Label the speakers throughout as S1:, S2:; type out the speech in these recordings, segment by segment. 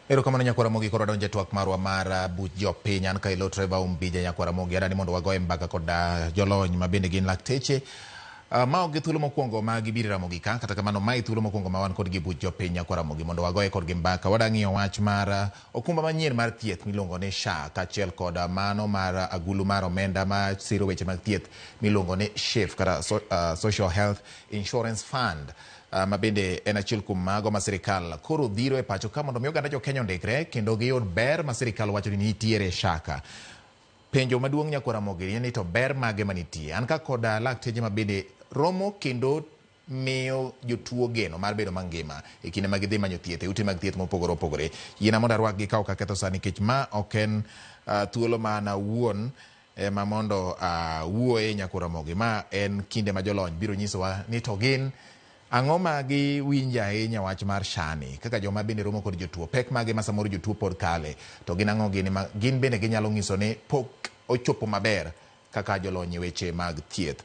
S1: Erokamano nyakwara Ramogi koro wadonjo e twak marwa mar buch jopiny. An Kailo Trevor Ombija nyakwara Ramogi. Adani mondo wagoye mbaka kod jolony ma bende gin lakteche. Ma ok gi thuolo mokwongo ma gibiro Ramogi ka, kata kamano mae thuolo mokwongo ma wan kodgi e buch jopiny nyakwara Ramogi mondo wagoye kodgi mbaka. Wadwa ng'iyo wach mar okumba manyien mar thieth miluongo ni SHA kaachiel kod mano mar agulu mar omenda ma siro weche mag thieth miluongo ni SHIF kata Social Health Insurance Fund. Ma bende en achiel kuom mago ma sirikal koro dhiro e pacho ka mondo mi oganda jo Kenya ondikre kendo giyud ber ma sirikal wacho ni nitiere e SHA ka. Penjo maduong' nyakwar Ramogi en ni to ber mage manitie? An ka kod lakteche ma bende romo kendo miyo jotuo geno mar bedo mangima e kinde ma gidhi manyo thieth e ute mag thieth mopogore opogore. Yiena mondo arwakgi ka ok aketho sa nikech ma ok en thuolo ma an awuon ema mondo awuoye nyakwar Ramogi. Ma en kinde ma jolony biro nyisowa ni to gin ang'o ma giwinjo ahinya wach mar SHA ni kaka joma bende romo kod jotuo, pek mage ma samoro jotuo pod kale, to gin ang'o gini ma gin bende ginyalo nyiso ni pok ochopo maber kaka jolony e weche mag thieth.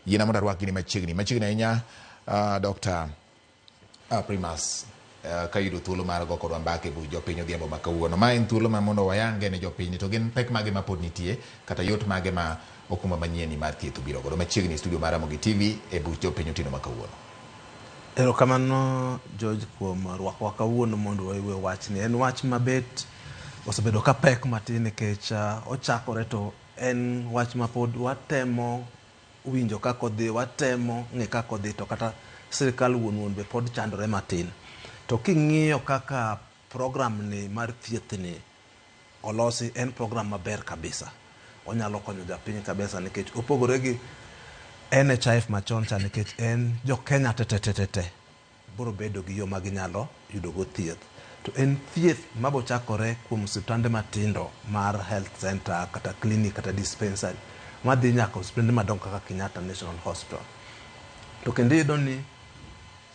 S1: Yiena mondo arwak gini machiegni machiegni ahinya Dr. Primus kayudo thuolo mar go kodwa mbaka e buch jopiny odhiambo ma kawuono. Ma en thuolo ma mondo wayange ne jopiny ni to gin pek mage ma pod nitie kata yot mage ma okumba manyien mar thieth obiro godo machiegni e studio mar Ramogi TV e buch jopiny otieno ma kawuono.
S2: Erokamano George kuom rwakowa kawuono mondo wawuo e wachni. En wach mabet osebedo ka pek matin nikech ochakore to en wach ma pod watemo winjo kaka odhi, watemo ng'e kaka odhi to kata sirikal wuon wuon be pod chandore matin. To king'iyo kaka program ni mar thieth ni olosi, en program maber kabisa. Onyalo konyo japiny kabisa nikech opogore gi NHIF machon cha nikech en jo Kenya te te te te te biro bedo gi yo ma ginyalo yudo go thieth. To en thieth mabochakore kuom osiptande matindo mar health center kata clinic kata dispensary madhi nyaka osiptande madongo kaka Kenyatta National Hospital. To kendo iyudo ni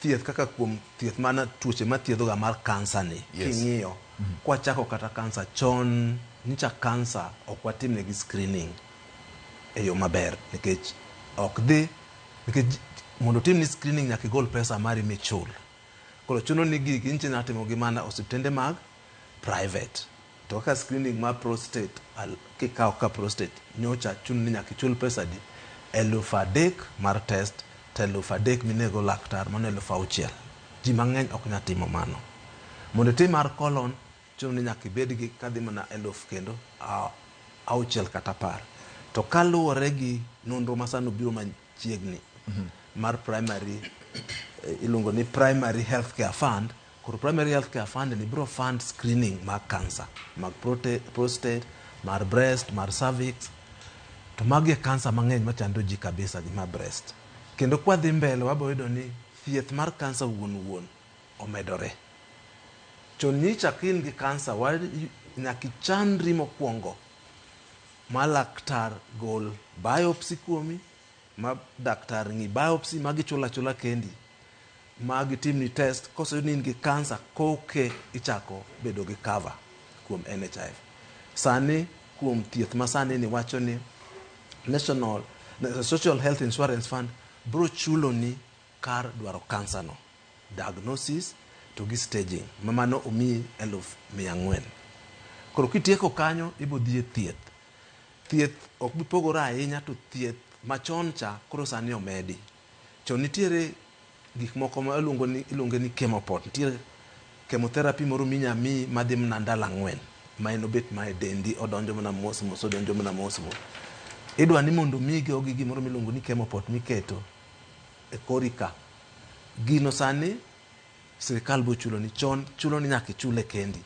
S2: thieth kaka kuom thieth mana tuoche mathiedho ga mar kansa ni king'iyo kwachako kata kansa chon nyicha kansa ok watimnegi screening e yo maber nikech ok dhi nikech mondo otimni screening nyaka igol pesa mari michul. Koro chuno ni gigi nyicha inyalo timo gi mana osiptende mag private. To kaka screening mar prostate kikawo kaka prostate nyocha chuno ni nyaka ichul pesa adi? 3000 mar test to 3000 minego laktar mano 6000. Ji mang'eny ok nyal timo mano. Mondo itim mar colon chuno ni nyaka ibed gi kadhi mana eluf kendo 6 kata 10. To kaluwore gi nonro ma sani obiro machiegni mar primary iluongo ni primary health care fund. Koro primary health care fund ni biro fund screening mag cancer mag prostate, mar breast, mar cervix. To magi e cancer mang'eny machando ji kabisa gi mar breast. Kendo kwadhi mbele wabo yudo ni thieth mar cancer wuon wuon omedore. Chon nyicha ka in gi cancer nyaka ichandri mokwongo ma laktar gol biopsy kuomi, ma daktar ng'i biopsy ma gichulo achula kendi, ma gitimni test, koseyud ni in gi cancer koke ichako bedo gi cover kuom NHIF. Sani kuom thieth masani ni wacho ni National Social Health Insurance Fund bro chuloni kar dwaro cancer no, diagnosis to gi staging, ma mano omiyi 400,000. Koro kitieko kanyo ibo dhi e thieth. Thieth ok bi pogore ahinya to thieth machon cha koro sani omedi. Chon nitiere gik moko ma iluongo ni iluonge ni chemopot. Nitiere chemotherapy moro minya miyi madhi mana ndalo 4 ma en obet ma e dendi odonjo mana mos mos odonjo mana mos mos. Idwa ni mondo omiyi gi gimoro miluongo ni chemopot miketo e kori ka. Gino sani sirikal bo chulo ni chon chulo ni nyaka ichule kendi.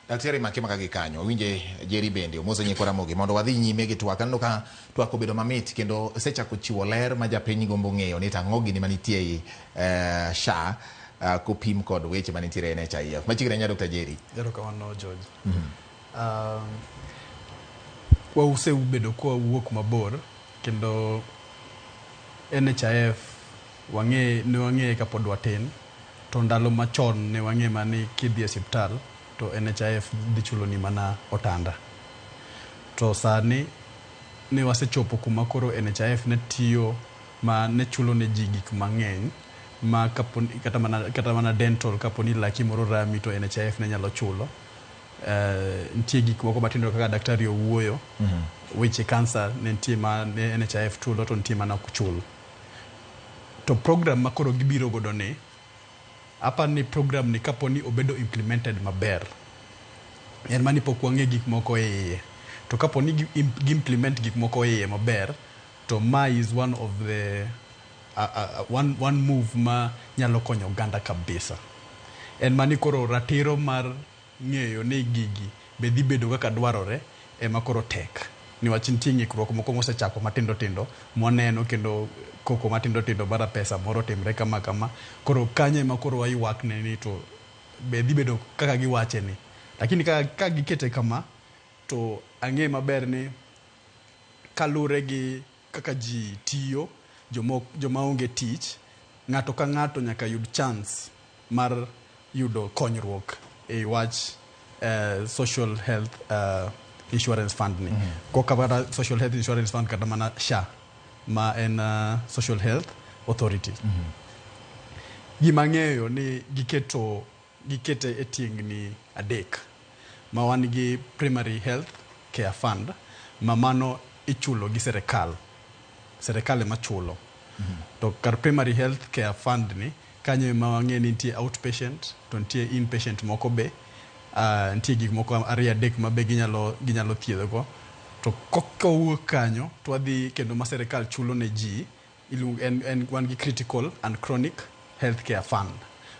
S1: Daktari make maka gi kanyo winje Jerry bende omose nyikwa Ramogi mondo wadhi nyime gi twak. Aneno ka twak obedo mamit kendo osechako chiwo ler ma japiny gombo ng'eyo ni tang'o gini manitie ei SHA kopim kod weche manitiere e NHIF. Machiegni ahinya Dr. Jerry.
S3: Erokamano George. Wasebedo kwa wuok mabor kendo NHIF wang'e ne wang'eye kapod watin to ndalo machon ne wang'e mana ni kidhi e osiptal to NHIF dhi chuloni mana otanda. To sani ne wasechopo kuma koro NHIF ne tiyo ma ne chulo ne ji gik mang'eny ma kapo kata mana dental kapo ni laki moro rami to NHIF ne nyalo chulo. Nitie gik moko matindo kaka daktari owuoyo. Weche kansa ne nitie ma ne NHIF chulo to nitie mana ok chul. To program ma koro gibiro godo ni, aparo ni program ni kapo ni obedo implemented maber, en mani pok wang'e gik moko e iye. To kapo ni gi implement gik moko e iye maber, to ma is one of the one move ma nyalo konyo oganda kabisa. En mani koro ratiro mar ng'eyo ni gigi be dhi bedo kaka dwarore ema koro tek. Niwach nitie ng'ikruok moko mosechako matindo tindo mwaneno kendo koko matindo tindo mar pesa moro timre kama kama. Koro kanyo ema koro waywak ne ni to be dhi bedo kaka giwache ni. Lakini ka gikete kama to ang'e maber ni kalure gi kaka ji tiyo, joma onge tich, ng'ato ka ng'ato nyaka yud chance mar yudo konyruok e wach social health insurance fund ni. Koka kata social health insurance fund kata mana SHA ma en social health authority. Gima ang'eyo ni gikete e tiengni adek ma wan gi primary health care fund ma mano ichulo gi serikal. Serikal ema chulo. To kar primary health care fund ni kanyo ema wang'e ni nitie outpatient to nitie inpatient moko be. Nitie gik moko ariyo adek ma be ginyalo thiedho go. To kowuok kanyo to wadhi kendo ma serikal chulo ne ji en wan gi critical and chronic health care fund.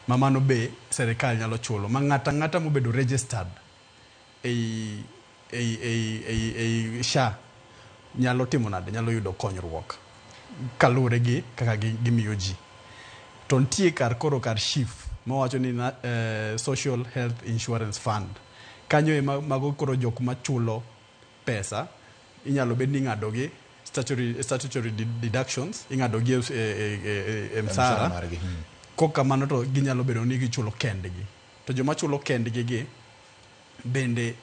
S3: Ma mano be serikal nyalo chulo. Ma ng'ata ng'ata mobedo registered ei SHA nyalo timo nade, nyalo yudo konyruok kaluwore gi kaka gimiyo ji. To nitie kar koro kar SHIF mawacho ni Social Health Insurance Fund. Kanyo ema mago koro jok machulo pesa inyalo bed ni ing'ado gi statutory deductions, ing'ado gi e msara. Kok kamano to ginyalo bedo ni gichulo kendgi. To joma chulo kendgi gi bende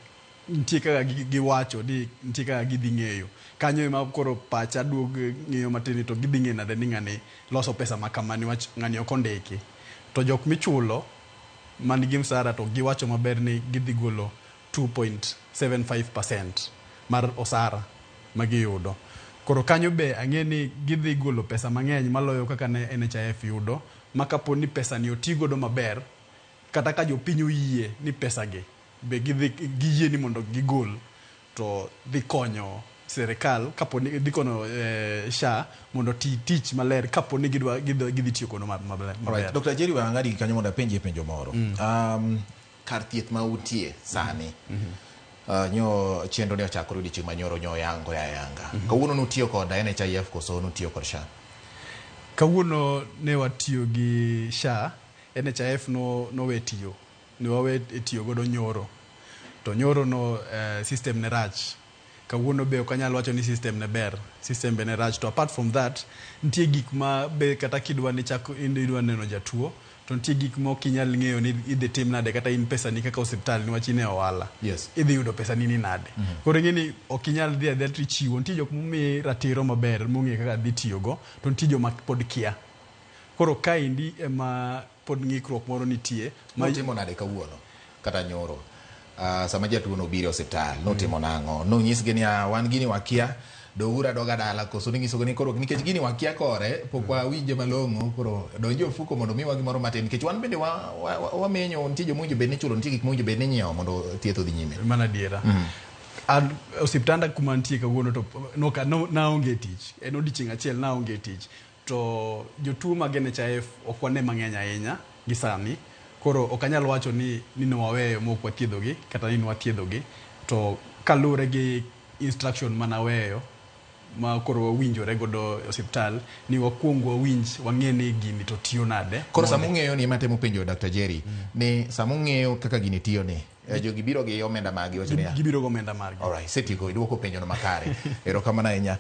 S3: nitie kaka giwacho ni nitie kaka gidhi ng'eyo. Kanyo ema koro pacha duog ng'iyo matin to gidhi ng'eyo nade ni ng'ani loso pesa ma kama niwach ng'ani ok ondiki. To jok michulo man gi msara to giwacho maber ni gidhi golo 2.75% mar osara ma giyudo. Koro kanyo be ang'e ni gidhi golo pesa mang'eny maloyo kaka ne NHIF yudo ma kapo ni pesa ni oti godo maber kata ka jopiny oyie ni pesa gi be gidhi giyie ni mondo gigol to dhi konyo serikal kapo ni dhi konyo SHA mondo ti tich maler kapo ni gidwa gidhi tiyo kodo maber.
S1: Alright, Dr. Jerry wang'adi kanyo mondo apenjie penjo moro. Kar thieth ma untie sani. Nyo chenro ni ochakore odiochieng' manyoro nyo oyangore ayanga. Kawuono nutiyo kod NHIF koso nutiyo kod SHA?
S3: Kawuono ne watiyo gi SHA, NHIF no nowe tiyo. Ne wawe tiyo godo nyoro. To nyoro no system ne rach. Kawuono be ok anyal wacho ni system ne ber. System be ne rach. To apart from that, nitie gik ma be kata kidwa ni chak idwa neno jatuo, to nitie gik ma ok inyal ng'eyo ni idhi tim nade kata in pesa ni kaka osiptal niwach in e ohala. Idhi yudo pesa ni ni nade. Koro ing'e ni ok inyal dhi adhiya tichiwo. Nitie jok momi ratiro maber mong'eyo kaka dhi tiyogo, to nitie joma pod kia. Koro kaendi ema pod ng'ikruok moro nitie.
S1: Notimo nade kawuono kata nyoro? Sama jatuo nobiro e osiptal, notimo nang'o? Nonyisgi ni wan gini wakia, doguru adoga dala koso ninyisogi ni koro nikech gini wakia kore, pok wawinje malong'o, koro donji e ofuko mondo miwa gimoro matin nikech wan bende wamenyo, nitie joma owinjo bed ni ichulo, nitie gik mowinjo bed ni inyiewo mondo thieth odhi nyime.
S3: Mano adiera. An osiptanda kuma antie kawuono to naonge tich. En odiochieng' achiel naonge tich. To jotuo mag NHIF ok wane mang'eny ahinya gi sani. Koro ok anyal wacho ni nwaweyo mok wathiedhogi kata ni nwathiedhogi. To kaluwore gi instruction manaweyo ma koro wawinjore godo e osiptal ni wakuong wawinj wang'e ni gini to tiyo nade.
S1: Koro sama ung'eyo ni ema temo penjo Dr. Jerry ni sama ung'eyo kaka gini tiyo ni jogi biro gi omenda magi wacho niya
S3: Gibiro gi omenda margi.
S1: Alright, setieko iduoko penjo no makare. Erokamano ahinya.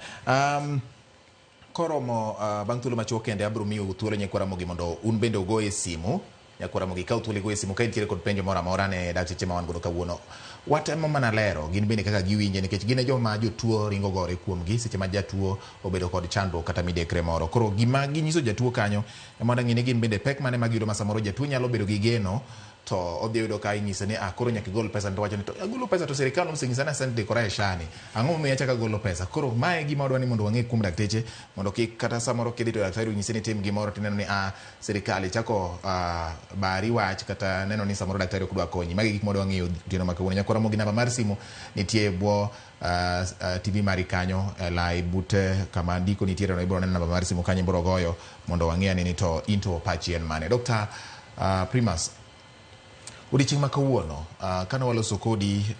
S1: Koromo bang' thuolo machuok kende abiro miyo thuolo nyikwa Ramogi mondo un bende ugo e simu. Nyakwa Ramogi kaw thuolo igo e simu ka intiere kod penjo moro amora ne dakteche ma wan godo kawuono. Watemo mana lero gin bende kaka giwinje nikech gin e joma jotuo ringo gore kuomgi seche ma jatuo obedo kod chandruok kata midekre moro. Koro gima ginyiso jatuo kanyo mondo ng'e ni gin bende pek mane ma giyudo ma samoro jatuo nyalo bedo gi geno. To odhi yudo ka inyise ni ah, koro nyaka igol pesa, to wacho ni to agolo pesa to sirikal osenyisa ni asendikora e SHA ni, ang'o momiyo achako agolo pesa? Koro mae e gima wadwa ni mondo wang'e kuom dakteche, mondo kik kata samoro kidhi to daktari onyisi ni tim gimoro tineno ni ah, sirikal ichako bari wach kata neno ni samoro daktari ok dwa konyi. Magi gik ma wadwa ng'eyo otieno ma kawuono. Nyakwara Ramogi, namba mar simu nitie e bwo TV mari kanyo e lai but kama ndiko nitiere no, ibiro neno namba mar simu kanyo, ibiro goyo mondo wang'e ane ni to into pachi en mane. Dr. Primus, odiochieng' ma kawuono kane waloso kodi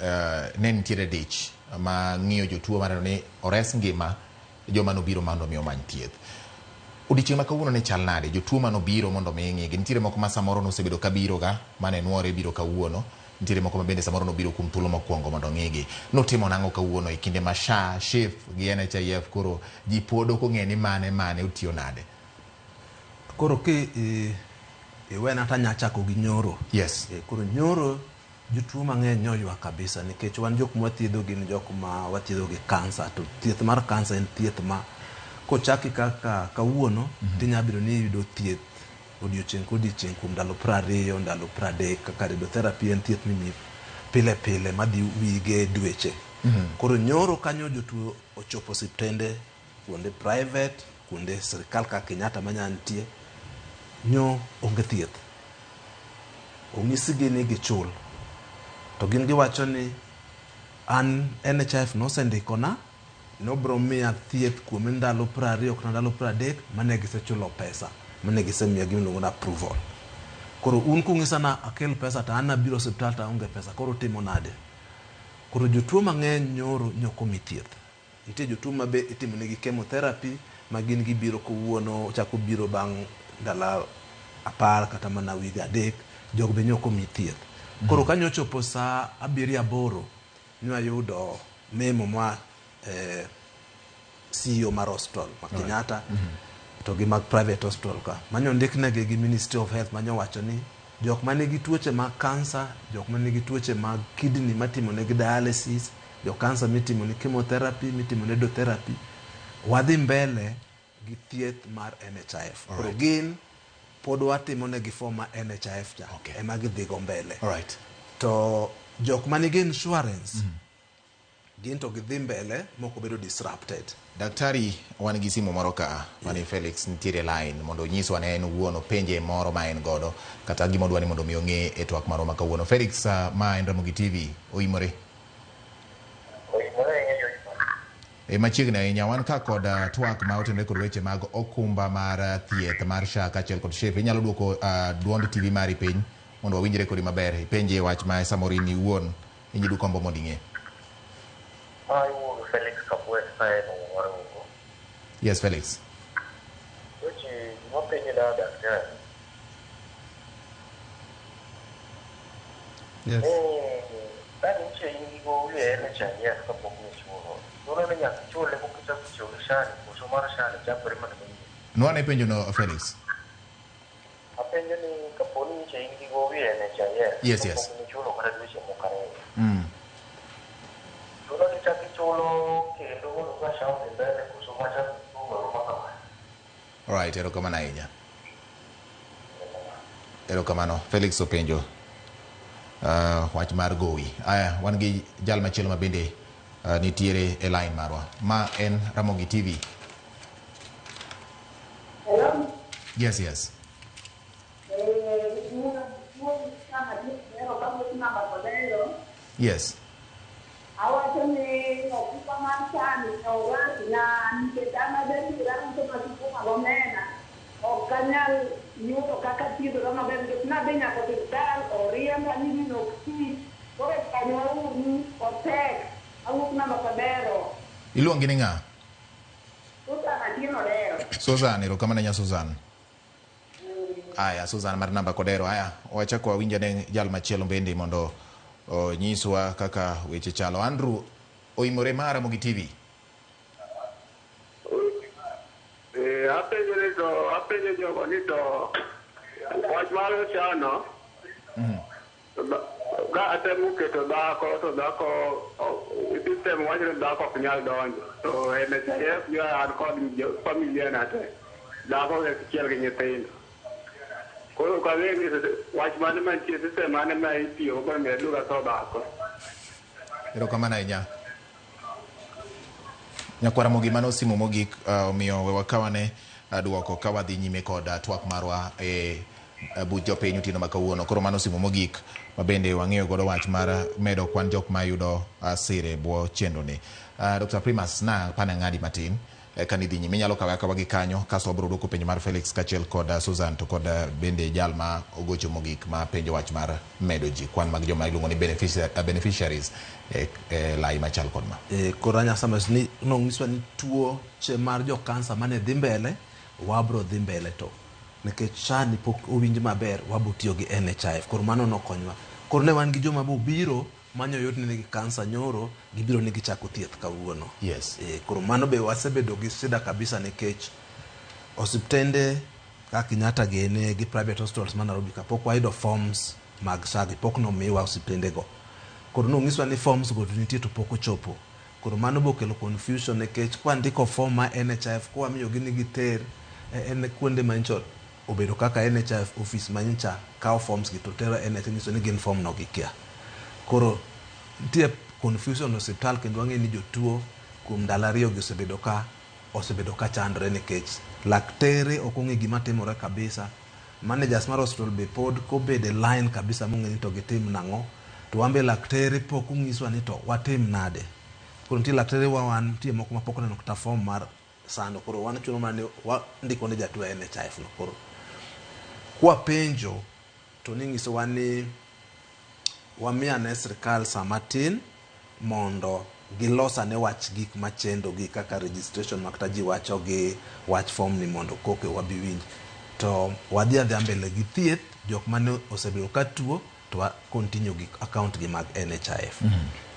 S1: ne nitiere dich ma ng'iyo jotuo maneno ni ores ngima joma nobiro mondo mi omany thieth. Odiochieng' ma kawuono ne chal nade? Jotuo manobiro mondo mi ng'igi. Nitiere moko ma samoro nosebedo ka biro ga mane nuore biro kawuono. Nitiere moko ma bende samoro nobiro kuom thuolo mokwongo mondo ng'igi. Notimo nang'o kawuono e kinde ma SHA, SHIF gi NHIF koro ji pod ok ong'e ni mane mane otiyo nade?
S2: Koro ki iwena to anya chako gi nyoro.
S1: Yes.
S2: Koro nyoro jotuo mang'eny nyoywak kabisa nikech wan jok mwathiedho gin jok ma wathiedho gi kansa, to thieth mar kansa en thieth ma kochaki kaka kawuono tinya bedo ni iyudo thieth odiochieng' kodiochieng' kuom ndalo 20, ndalo 30, kaka radiotherapy en thieth mimiyi pile pile madhi wige, dweche. Koro nyoro kanyo jotuo ochopo osiptende kuonde private, kuonde sirikal kaka Kenyatta manya nitie, nyo onge thieth. Onyisgi ni gichul. To gin giwacho ni an NHIF nosendikona nobro miya thieth kuom ndalo 20 kata ndalo 30 mane gisechulo pesa mane gisemiya gima iluongo ni approval. Koro un kung'isa na akel pesa to an abiro osiptal to aonge pesa, koro utimo nade? Koro jotuo mang'eny nyoro nyok omi thieth. Nitie jotuo ma be itimo negi chemotherapy ma gin gibiro kawuono, chako biro bang' ndalo 10 kata mana wige 3, jogo be nyok omi thieth. Koro ka nyochopo saa 7 8 nwayudo memo ma CEO mar hospital ma Kenyatta to gi mag private hospital ka manyo ndiknegi gi Ministry of Health manyo wacho ni jok manigi tuoche mag kansa, jok manigi tuoche mag kidney matimo negi dialysis, jo kansa mitimo ne chemotherapy, mitimo ne radiotherapy, wadhi mbele gi thieth mar NHIF. Koro gin pod watimo negi form mar NHIF cha ema gidhigo mbele. To jok manigi insurance gin to gidhi mbele mok obedo disrupted.
S1: Daktari, wan gi simu moro ka mani Felix nitiere line mondo onyiswa ne en owuon openje moro ma en godo kata gima odwa ni mondo mi ong'e e twak marwa ma kawuono. Felix, ma en Ramogi TV, oimore?
S4: Oimore ahinya.
S1: E machiegni ahinya wan ka kod twak ma otenore kod weche mag okumba mar thieth mar SHA kaachiel kod SHIF. Inyalo duoko duond TV mari piny mondo wawinjre kodi maber. Ipenje wach ma samoro in iwuon inyalo gombo mondo ing'e.
S4: Ma iwuok Felix Kabwet ka en mar Ugo.
S1: Yes, Felix.
S4: Weche gima penjo na daktari.
S3: Yes.
S4: Ka nitie in gi gowi e NHIF kapok nichulo. Chuno ni nyaka ichule koka ichako tiyo gi SHA ni, koso mar SHA ni chakore mana manyien.
S1: Nwane penjo no, Felix.
S4: Apenjo ni kapo ni nyicha in gi gowi e NHIF
S1: Yes.
S4: kapok nichulo kata dweche moko 2. Chuno ni chak ichulo kendo mondo ka SHA odhi mbele koso machak ichungo aruma kamano.
S1: Alright, erokamano ahinya. Erokamano. Felix openjo wach mar gowi. Aya, wan gi jal machielo ma bende nitiere e line marwa. Ma en Ramogi TV.
S5: Hello?
S1: Yes. Yes.
S5: Awacho ni okumba mar SHA ni orachna nikech an ajadiera uso ma sukuma gomena ok anyal yudo kaka thiedhora maber nikech nadhi nyaka osiptal oriemba ni gino ok ti, koro konywa uru otek awuok namba Kodero.
S1: Iluongi ni ng'a?
S5: Susan Atieno Odero.
S1: Susan, erokamano ahinya Susan. Aya, Susan mar namba Kodero. Aya, wachako wawinj ane jal machielo bende mondo onyiswa kaka weche chalo. Andrew oimore mar Ramogi TV.
S6: Apenjo ni to apenjo jogo ni to wach mar SHA no ka atemo keto dhako to dhako system wacho ni dhako ok nyal donjo to NHIF yo an kod familia na te dhako achiel gi nyithindo. Koro ok ang'eyo ni wach mane mantie system mane ma itiyogo mondo mi aduog atho dhako.
S1: Erokamano ahinya. Nyakwar Ramogi, mano simu mogik, omiyo we wakawane duoko ka wadhi nyime kod twak marwa e buch jopiny otieno ma kawuono. Koro mano simu mogik ma bende wang'iyo godo wach mar medo kwan jok mayudo sire bwo chenro ni. Dr. Primus, na pane ng'adi matin kani dhi nyime inyalo kawe akawa gi kanyo kasto wabiro duoko penjo mar Felix kaachiel kod Susan to kod bende jal ma ogocho mogik ma penjo wach mar medo ji kwan mag joma iluongo ni beneficiaries e lai machal kod ma.
S2: Koro anya sama ni nong'iswa ni tuoche mar jo kansa mane dhi mbele wabro dhi mbele to nikech sani pok owinj maber wabo tiyo gi NHIF koro mano nokonywa. Koro ne wan gi joma bobiro manyo yud ni nigi kansa nyoro gibiro ni gichako thieth kawuono.
S1: Yes.
S2: Koro mano be wasebedo gi shida kabisa nikech osiptende kaka Kenyatta gene gi private hospitals ma Nairobi ka pok wayudo forms mag SHA gi pok nomiwa osiptende go. Koro nong'iswa ni forms go to nitie to pok ochopo. Koro mano bokelo confusion nikech kwandiko form ma NHIF kwamiyogi ni giter en kuonde manyicho obedo kaka NHIF office manyicha kawo forms gi to tero NHIF nyiso ni gin form no gikia. Koro nitie confusion e osiptal kendo wang'e ni jotuo kuom ndalo ariyo gi osebedo ka chandore nikech laktere ok ong'e gima timore kabisa. Managers mar hospital be pod kobedo e line kabisa mong'e ni to gitim nang'o to wan be laktere pok onyiswa ni to watim nade. Koro nitie laktere wa wan nitie moko ma pok oneno kata form mar sano koro wan chuno mana ni wandiko ne jatuo NHIF no koro kwapenjo to ning'isowa ni wamiyane sirikal sama tin mondo gilos ane wach gik machendo gi kaka registration ma kata ji wacho gi wach form ni mondo koke wabi winj to wadhi adhiya mbele gi thieth jok mane osebedo ka tuo to wa continue gi account gi mag NHIF.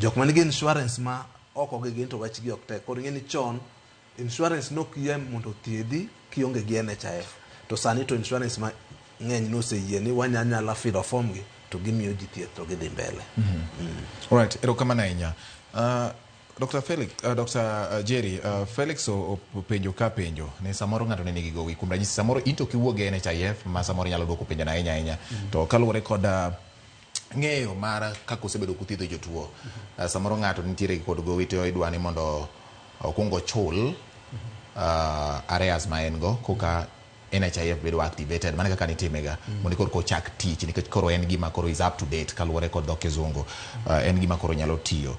S2: Jok manigi insurance ma oko gi gin to wachgi ok tek. Koro ing'e ni chon insurance nok yie mondo othiedhi kionge gi NHIF to sani to insurance ma ng'eny noseyie ni wanyanyala filo form gi to gimiyo ji thieth to gidhi mbele.
S1: Alright, erokamano ahinya. Dr. Felix, Dr. Jerry, Felix openjo ka penjo ni samoro ng'ato ne nigi gowi kuom ranyisi samoro in to kiwuok e NHIF ma samoro inyalo duoko penjo no ahinya ahinya to kaluwore kod ng'eyo mar kaka osebedo kuthiedho jotuo samoro ng'ato nitiere kod gowi to idwa ni mondo okuong ochul arrears ma en go koka NHIF bedo activated mana kaka nitimega mondo koro ochak tich nikech koro en gima koro is up to date kaluwore kod dho kizungu en gima koro nyalo tiyo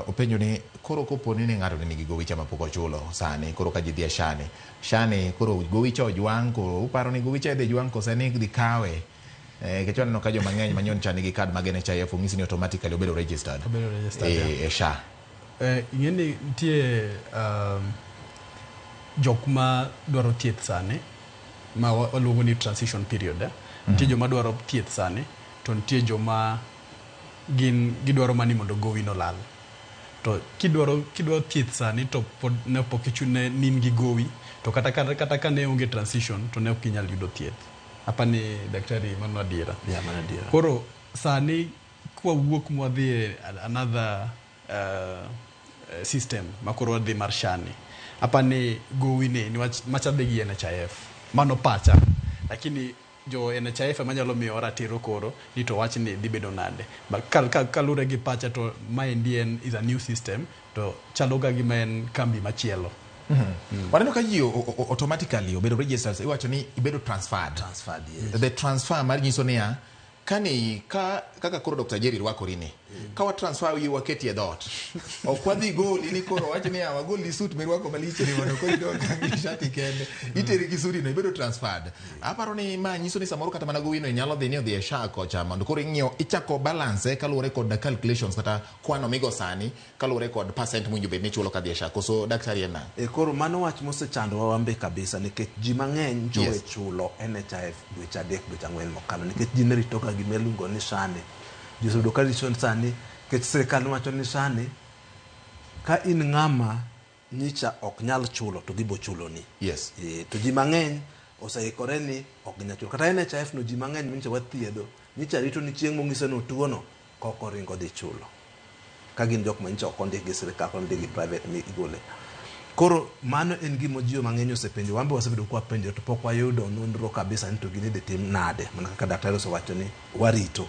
S1: openjo ni koro kopo ni ng'ato ne nigi gowi cha mapok ochulo sani koro ka ji dhi e SHA ni SHA ni koro gowi cha ojwang' koro uparo ni gowi cha idhi jwang' kose ni idhi kawe nikech waneno ka joma ng'eny manyon cha nigi card mag NHIF onyisi ni automatically obedo registered
S3: Obedo registered,
S1: e SHA.
S3: Ing'e ni nitie jok ma dwaro thieth sani ma waluongo ni transition period, eh? Nitie joma dwaro thieth sani to nitie joma gin gidwaro mani mondo gowi no lal to kidwaro thieth sani to pod ne pok ichune ni in gi gowi to kata ka ne onge transition to ne ok inyal yudo thieth apani daktari mano adiera.
S2: Yeah, mano adiera.
S3: Koro sani kwawuok mwadhi e another system ma koro wadhi mar SHA ni apani gowi ni niwach macha dhi gi NHIF mano pacha lakini jo NHIF ema nyalo miyowa ratiro koro ni to wach ni dhi bedo nade. But kalure gi pacha to maendi en is a new system to chalo ga gima en kambi machielo.
S1: Waneno ka ji automatically obedo registered iwacho ni ibedo transferred.
S2: Transferred, yes.
S1: The transfer mar nyiso niya kani ka kaka koro Dr. Jerry rwakori ni ka wa transfer yi waketi e dhoot ok wadhi goli ni koro wach niya wagoli suit mirwako malich ni mondo koro idong gi shati kende iteri gi sudi no ibedo transferred aparo ni ma nyiso ni samoro kata mana gowino nyalo dhi ni odhi e SHA kocha mondo koro ing'iyo ichako balance kaluwore kod calculations kata kwano migo sani kaluwore kod percent mowinjo bed ni ichulo kadhi e SHA koso daktari en nang'o?
S2: Koro mano wach mosechandowa wan be kabisa nikech ji mang'eny nyocha chulo NHIF dweche 3 dweche 4 mokalo nikech ji ne rito ga gima iluongo ni SHA ni. Ji osebedo ka rito sani nikech sirikal wacho ni SHA ni ka in ng'ama nyicha ok nyal chulo to gibo chuloni. To ji mang'eny oseikore ni ok ginyal chulo. Kata NHIF no ji mang'eny manyicha wathiedho nyicha rito ni chieng' mong'ise ni otuo no kok oringo dhi chulo. Ka gin jok manyicha ok ondik gi sirikal ondik gi private mi igole. Koro mano en gima ji mang'eny osepenjo, wan be wasebedo kwapenjo to pok wayudo nonro kabisa ni to gini idhi tim nade. Mana kaka daktari osewacho ni warito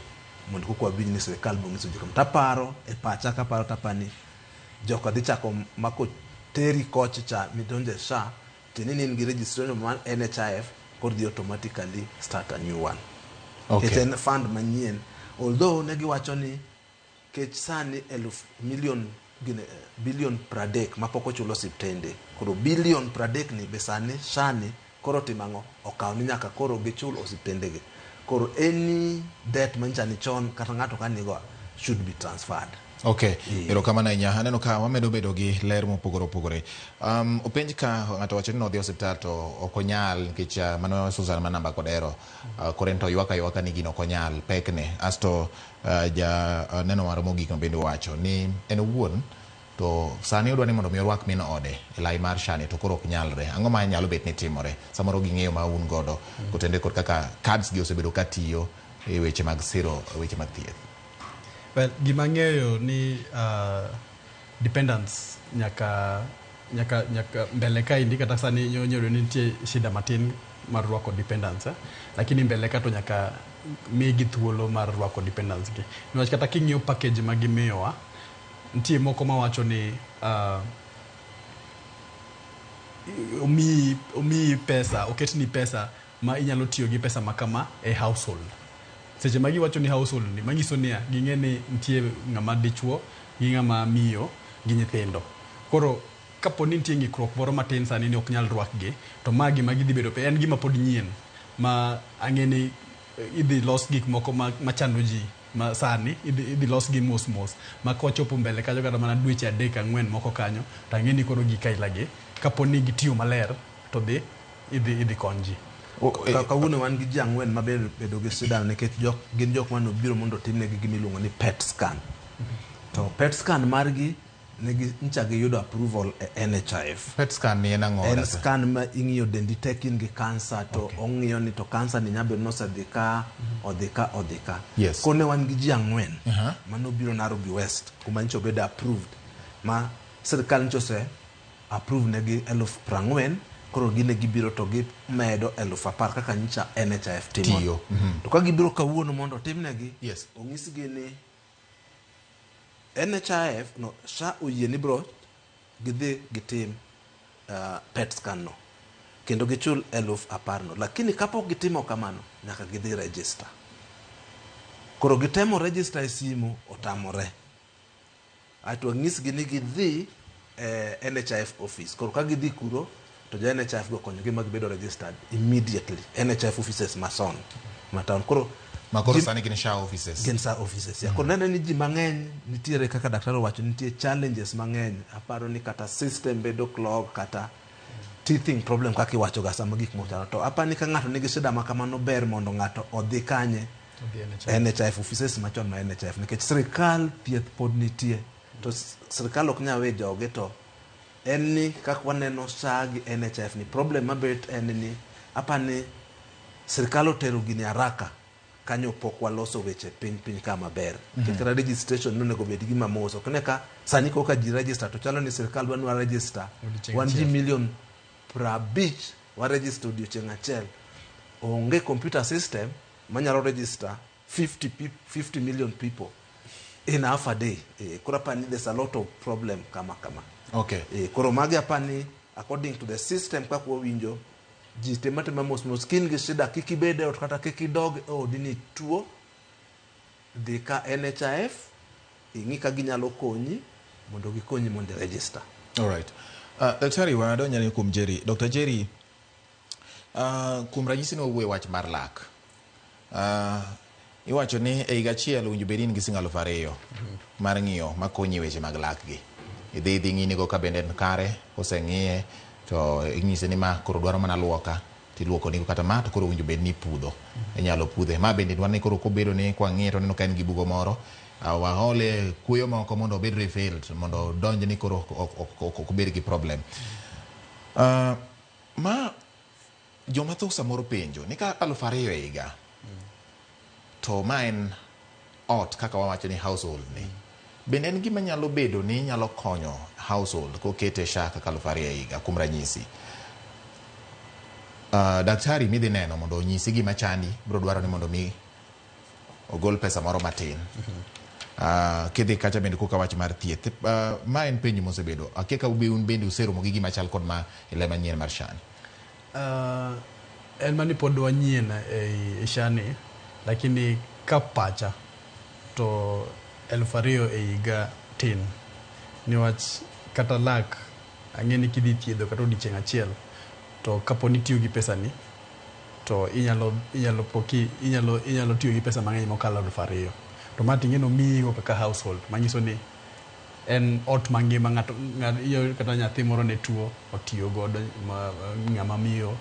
S2: mondo koka wawinj ni sirikal biro nyiso ji kama. Taparo e pacha kaparo tapani joka dhi chako mako teri kocha cha midonje SHA tiende ni in gi registration mar NHIF koro dhi automatically start a new one.
S1: Okay.
S2: Nikech en fund manyien. Although ne giwacho ni kech sani eluf million gine, billion 30 mapok ochul osiptende. Koro billion 30 ni be sani SHA ni koro timo ang'o? Okawo ni nyaka koro gichul osiptende gi. Koro any debt manyicha ni chon kata ng'ato ka nigo should be transferred.
S1: Okay, erokamano ahinya. Aneno ka wamedo bedo gi ler mopogore opogore. Openj ka ng'ato wacho ni nodhi e osiptal to ok onyal nikech mano Susan ma namba kod ero. Koro en to ywak aywaka ni gino ok onyal pekne. Asto ja neno mar mogik ma bende owacho ni en owuon to sani odwa ni mondo mi orwak min ode e lai mar SHA ni to koro ok nyalre. Ang'o ma nyalo bet ni timore? Samoro ging'eyo ma un godo kotenore kod kaka cards gi osebedo ka tiyo e weche mag siro weche mag thieth.
S3: Well, gima ang'eyo ni dependents nyaka mbele kaendi kata sani nyoro ni nitie shida matin mar rwako dependents lakini mbele ka to nyaka migi thuolo mar rwako dependents gi. Niwach kata king'iyo package ma gimiyowa, nitie moko mawacho ni omiyi pesa, oketni pesa ma inyalo tiyo gi pesa ma kama e household. Seche ma giwacho ni household ni, manyiso niya, ging'e ni nitie ng'ama dichuo gi ng'ama miyo gi nyithindo. Koro kapo ni nitie ng'ikruok moro matin sani ni ok nyal rwakgi, to ma gima gidhi bedo, en gima pod nyien ma ang'e ni idhi los gik moko machando ji ma sani idhi los gi mos mos ma kochopo mbele kanyo kata mana dweche 3 4 moko kanyo to ang'e ni koro gik aila gi kapo ni gitiyo maler to dhi idhi kony ji.
S2: Kawuono wan gi ji 4 ma bedo gi shida nikech gin jok mane obiro mondo otimnegi gima iluongo ni PET scan. To PET scan margi negi ncha giyudo approval e NHIF.
S1: PET scan ni en ang'o?
S2: En scan ma ing'iyo dendi tek in gi cancer to ong'iyo ni to cancer ni nyabedo ni osedhi ka, odhi ka, odhi ka.
S1: Yes.
S2: Koro ne wan gi ji 4 manobiro Nairobi West kuma nyocha obedo approved ma sirikal nyocha ose approve negi 40,000 koro gine gibiro to gimedo 10,000 kaka nyocha NHIF timo.
S1: Tiyo.
S2: To ka gibiro kawuono mondo otimnegi,
S1: Yes.
S2: onyisgi ni NHIF no SHA oyie ni bro gidhi gitim PET scan no kendo gichul 10,000 no, lakini kapok gitimo kamano nyaka gidhi register. Koro gitemo register e simu otamore. Aeto wanyisgi ni gidhi NHIF office. Koro ka gidhi kuro to jo NHIF go konyogi ma gibedo registered immediately. NHIF offices mason ma town. Koro
S1: Ma koro sani gin SHA offices.
S2: Gin SHA offices. Ya. Koro neno ni ji mang'eny nitiere kaka daktari owacho nitie challenges mang'eny. Aparo ni kata system bedo clog kata teething problem kaka iwacho ga sama gik moko chalo. To aparo ni ka ng'ato nigi shida ma kamano ber mondo ng'ato odhi kanye? NHIF offices machon ma NHIF nikech sirikal thieth pod nitie. To sirikal ok nyal we joge to en ni kaka waneno SHA gi NHIF ni problem mabet en ni apani sirikal otero gini haraka kanyo pok waloso weche piny piny ka maber. Nikech kata registration nonego bed gima mos. Ok ne ka sani koka ji register to chalo ni sirikal dwa ni wa register. Wan ji milion 50 wa register odiochieng' achiel. Onge computer system manyalo register 50 million people in half a day. Koro apani there's a lot of problem kama kama.
S1: Okay.
S2: Koro magi apani according to the system kaka wawinjo ji tema tema mos mos kin gi shida kik ibed e ot kata kik idog e odi ni tuo dhi ka NHIF ing'i ka ginyalo konyi mondo gikonyi mondo i register.
S1: All right. Daktari wadonjane kuom Jerry. Dr. Jerry, kuom ranyisi ne wawuoyo wach mar lak. Iwacho ni e higa achiel owinjo bed ni in gi siling 2,000 mar ng'iyo makonyi e weche mag lak gi. Idhi ng'inigo ka bende en kare, koseng'iye to inyise ni ma koro dwaro mana luoka tiluoko nigo kata ma to koro owinjo bed ni ipudho. Inyalo pudhe. Ma bende dwaro ni koro kobedo ni kwang'iye to waneno ka en gi bugo moro, waole kuoyo moko mondo obed refilled mondo odonj ni koro ok obed gi problem. Ma joma thoth samoro penjo ni ka 2,000 e higa to ma en ot kaka wawacho ni household ni. Bende en gima nyalo bedo ni nyalo konyo household kokete SHA kaka 2,000 e higa kuom ranyisi. Daktari midhi neno mondo onyisi gima chandi biro dwaro ni mondo mi ogol pesa moro matin. Kidhi kacha bende koka wach mar thieth. Ma en penjo mosebedo. Akia ka un bende useromo gi gima chal kod ma e le manyien mar SHA ni.
S3: En mani pod wanyien e SHA ni, lakini ka pacha to 2,000 e higa tin. Niwach kata lak ang'e ni kidhi thiedho kata odiochieng' achiel to kapo ni itiyo gi pesa ni to inyalo tiyo gi pesa mang'eny mokalo 2,000. To ma ting'e nomiyigo kaka household manyiso ni en ot mangima ng'ato kata nyathi moro ne tuo otiyo godo ng'ama miyo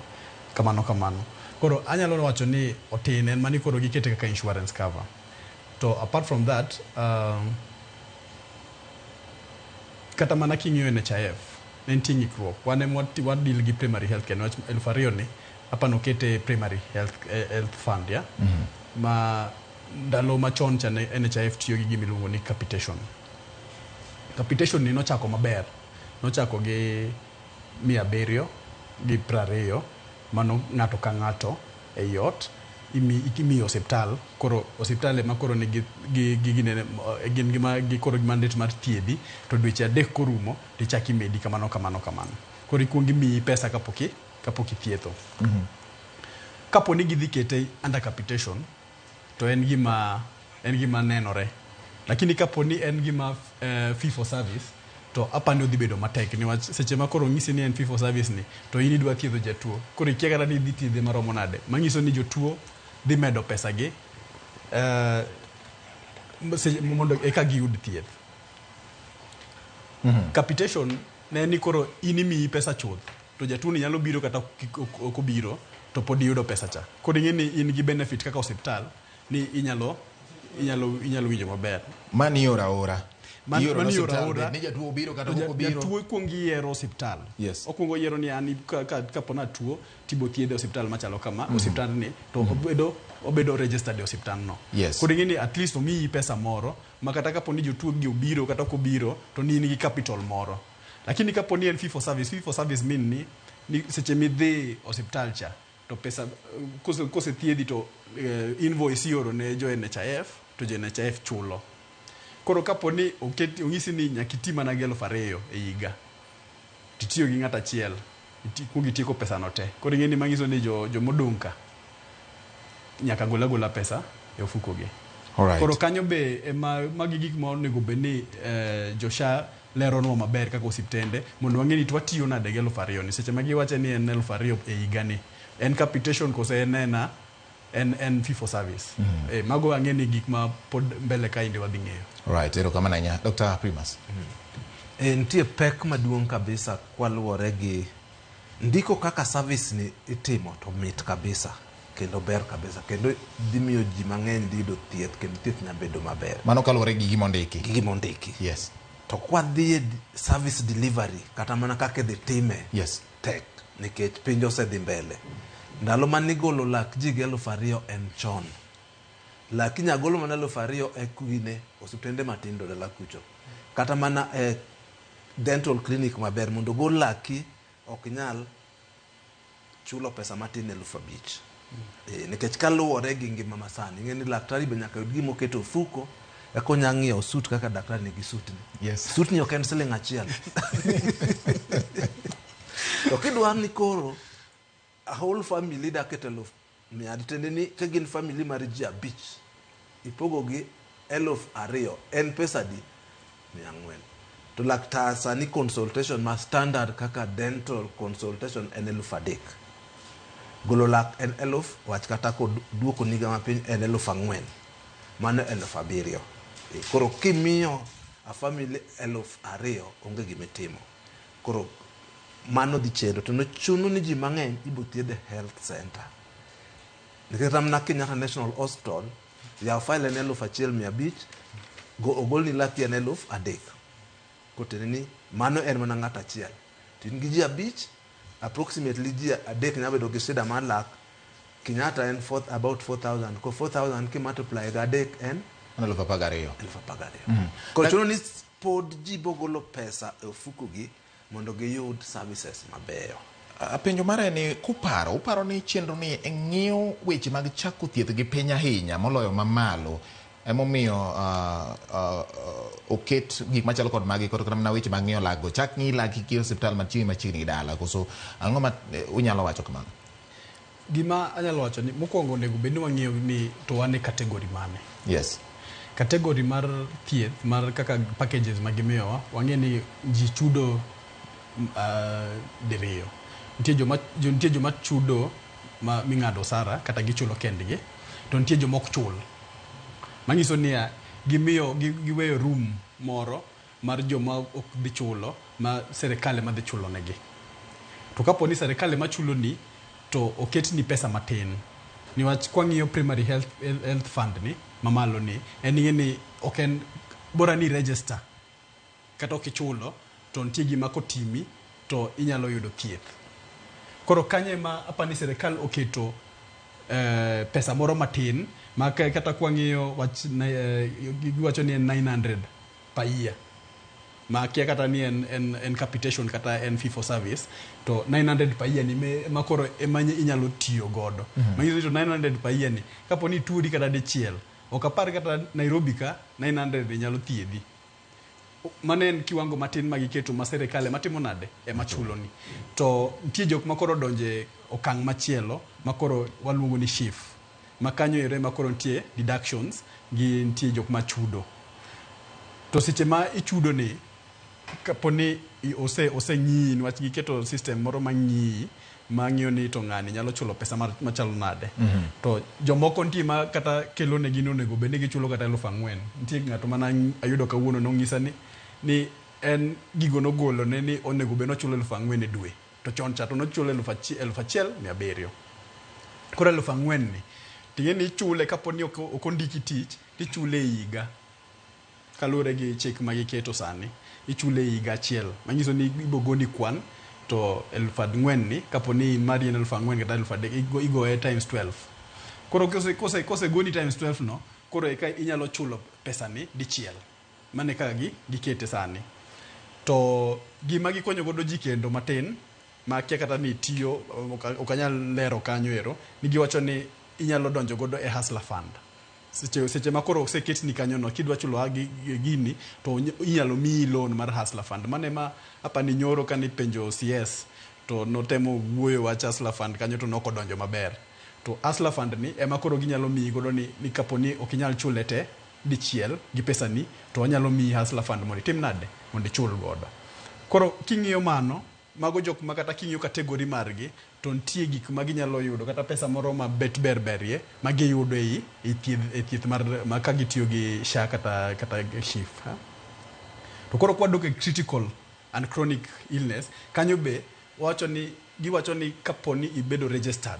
S3: kamano kamano. Koro anyalo wacho ni otin en mani koro gikete kaka insurance cover. To apart from that, kata mana king'iyo NHIF ne nitie ng'ikruok. Wan ema wa deal gi primary health care niwach 2,000 ni apa nokete primary health fund ya. Ma ndalo machon cha ne NHIF tiyo gi gima iluongo ni capitation. Capitation ni nochako maber. Nochako gi 720 mano ng'ato ka ng'ato ei ot imiyo osiptal. Koro osiptal ema koro nigi gin gi koro gi mandate mar thiedhi to dweche 3 korumo tichak imedi kamano kamano kamano. Koro ikuongo imiyi pesa kapok ithietho. Kapo ni gidhi kete under capitation to en gima nenore. Lakini kapo ni en gima fee for service to apani odhi bedo matek niwach seche ma koro ng'isi ni en fee for service ni to in idwa thiedho jatuo. Koro ikia kata ni idhi thiedhe maromo nade. Manyiso ni jotuo dhi medo pesa gi mondo eka giyud thieth. Capitation ne ni koro in imiyi pesa chuth to jatuo ni nyalo biro kata ok obiro to pod iyudo pesa cha. Koro ing'e ni in gi benefit kaka osiptal ni inyalo winjo maber.
S1: Mani ioro aora.
S3: Mani ioro aora.
S1: Ni jatuo obiro kata ok obiro.
S3: Jatuo ikuongo iyiero osiptal.
S1: Yes.
S3: Okuongo yiero ni an kapo na tuo tibo thiedhe osiptal machalo kama, osiptal ni to obedo registered e osiptal no.
S1: Yes.
S3: Koro ing'e ni at least omiyi pesa moro ma kata kapo ni jotuo gi obiro kata ok obiro to ni in gi capital moro. Lakini kapo ni en fee for service, fee for service mean ni seche midhi osiptal cha to pesa kose thiedhi to invoice ioro ne jo NHIF to jo NHIF chulo. Koro kapo ni onyisi ni nyaka iti mana gi 2,000 e higa titiyo gi ng'ato achiel ikuongo itieko pesa no te. Koro ing'e ni manyiso ni jomodong' ka nyaka gol agola pesa e ofuko gi.
S1: Alright.
S3: Koro kanyo be ema magi gik ma onego bed ni jo SHA leronwa maber kaka osiptende mondo wang'e ni to watiyo nade gi 2,000 ni. Seche ma giwacho ni en 2,000 e higa ni en capitation kose en fee for service. Mago ang'e ni gik ma pod mbele ka inde wadhi ng'eyo.
S1: Right, erokamano ahinya. Dr. Primus.
S2: Nitie pek maduong' kabisa kwaluwore gi ndiko kaka service ni itimo to mit kabisa kendo ber kabisa kendo dhi miyo ji mang'eny dhi yudo thieth kendo thieth nyalo bedo maber.
S1: Mano kaluwore gi gima ondiki.
S2: Gi gima ondiki.
S1: Yes.
S2: To kwadhi e service delivery kata mana kaka idhi time.
S1: Yes.
S2: Tek nikech piny osedhi mbele. Ndalo mane igolo lak ji gi 2,000 en chon. Lak inyalo golo mana 2,000 e kwine osiptende matindo dala kucho. Kata mana e dental clinic maber mondo ogol laki ok nyal chulo pesa matin 5,000. Nikech kaluwore gi ngima masani, ing'e ni daktari be nyaka yud gima oketo ofuko eka onya ng'iewo suit kaka daktari nigi suit ni.
S1: Yes.
S2: Suit ni ok en siling' 1. To kidwaro ni koro a whole family dak e 100,000 tiende ni ka gin family mar ji 5 ipogo gi 2,000 en pesa adi? 400. To laktar sani consultation ma standard kaka dental consultation en 3,000. Golo lak en 1,000 wach kata koduoko niga mapiny en 4,000. Mano 7,000. Koro kimiyo a family 2,000 onge gima itimo. Koro mano dhi chendo to nochuno ni ji mang'eny ibo thiedh e health center. Nikech kata mana Kenyatta National Hospital yaw file en 1,500 go ogolni laki en 3,000. Kotene ni mano en mana ng'ato achiel. To in gi ji 5 approximately ji 3 nyalo bedo gi shida mar lak. Kenyatta en about 4,000. Ko 4,000 ki multiply gi 3 en
S1: Mano 12,000.
S2: 12,000. Koro chuno ni pod ji bogolo pesa e ofuku gi mondo giyud services mabeyo.
S1: Penjo mara en ni kuparo, uparo ni chenro ni e ng'iyo weche mag chako thieth gi piny ahinya moloyo mamalo emomiyo oket gik machalo kod magi kata mana weche mag ng'iyo lak go chak ng'i laki ki osiptal machiegni machiegni gi dala koso ang'o ma unyalo wacho kamano?
S3: Gima anyalo wacho ni mokwongo onego bed ni wang'iyo ni to wan e category mane.
S1: Yes.
S3: Category mar thieth mar kaka packages ma gimiyowa, wang'e ni ji chudo diriyo. Nitie joma chudo ma ming'ado osara kata gichulo kendgi, to nitie joma ok chul. Manyiso niya, gimiyo giweyo room moro mar joma ok dhi chulo ma sirikal ema dhi chulo negi. To kapo ni sirikal ema chuloni, to oketni pesa matin. Niwach kwang'iyo primary health fund ni mamalo ni, en ing'e ni ok en bora ni register kata ok ichulo to nitie gima kotimi to inyalo yudo thieth. Koro kanyo ema apani sirikal oketo pesa moro matin ma kata kwang'iyo wach giwacho ni en 900 per year. Ma akia kata ni en capitation kata en fee for service to 900 per year ni ma koro ema inyalo tiyo godo. Manyiso ni to 900 per year ni kapo ni ituori kata dichiel ok apar kata Nairobi ka 900 inyalo thiedhi. Mano en kiwango matin ma giketo ma sirikal ema timo nade ema chuloni. To nitie jok ma koro odonje okang' machielo ma koro waluongo ni SHIF. Ma kanyo ero ema koro nitie deductions gi nitie jok ma chudo. To seche ma ichudo ni kapo ni oseng'iyi niwach giketo system moro mang'iyi mang'iyo ni to ng'ani nyalo chulo pesa machalo nade. To jomoko nitie ma kata kelo negi ni onego bed ni gichulo kata 4,000. Nitie ng'ato mana ayudo kawuono nong'isa ni en gigo nogolo ne ni onego bed ni ochulo 4,000 e dwe. To chon cha to nochulo 1,700. Koro 4,000 ni ting'e ni ichule kapo ni ok ondiki tich tichule e higa. Kaluwore gi chik ma giketo sani, ichule e higa achiel. Manyiso ni ibo goni kwan to 4,000 ni kapo ni mari en 4,000 kata 3,000 igoye times 12. Koro kose goni times 12 no, koro eka inyalo chulo pesa ni dichiel. Mano e kaka gikete sani. To gima gikonyo godo ji kendo matin, ma akia kata ni tiyo, ok anyal lero kanyo ero, ni giwacho ni inyalo donjo godo e Hustler Fund. Seche ma koro oseketni kanyo no, kidwa chulo gini, to inyalo miyi loan mar Hustler Fund. Mano ema apani nyoro kane ipenjo CS, to notemo wuoyo wach Hustler Fund kanyo to nokodonjo maber. To Hustler Fund ni ema koro ginyalo miyi godo ni kapo ni ok inyal chule te dichiel gi pesani, to wanyalo miyi Hustler Fund mondo itim nade? Mondo ichul godo. Koro king'iyo mano, mago jok ma kata king'iyo category margi, to nitie gik ma ginyalo yudo kata pesa moro ma bet ber berie ma giyudo e thieth mar ma ka gitiyo gi SHA kata SHIF. To koro kwadok e critical and chronic illness, kanyo be giwacho ni kapo ni ibedo registered,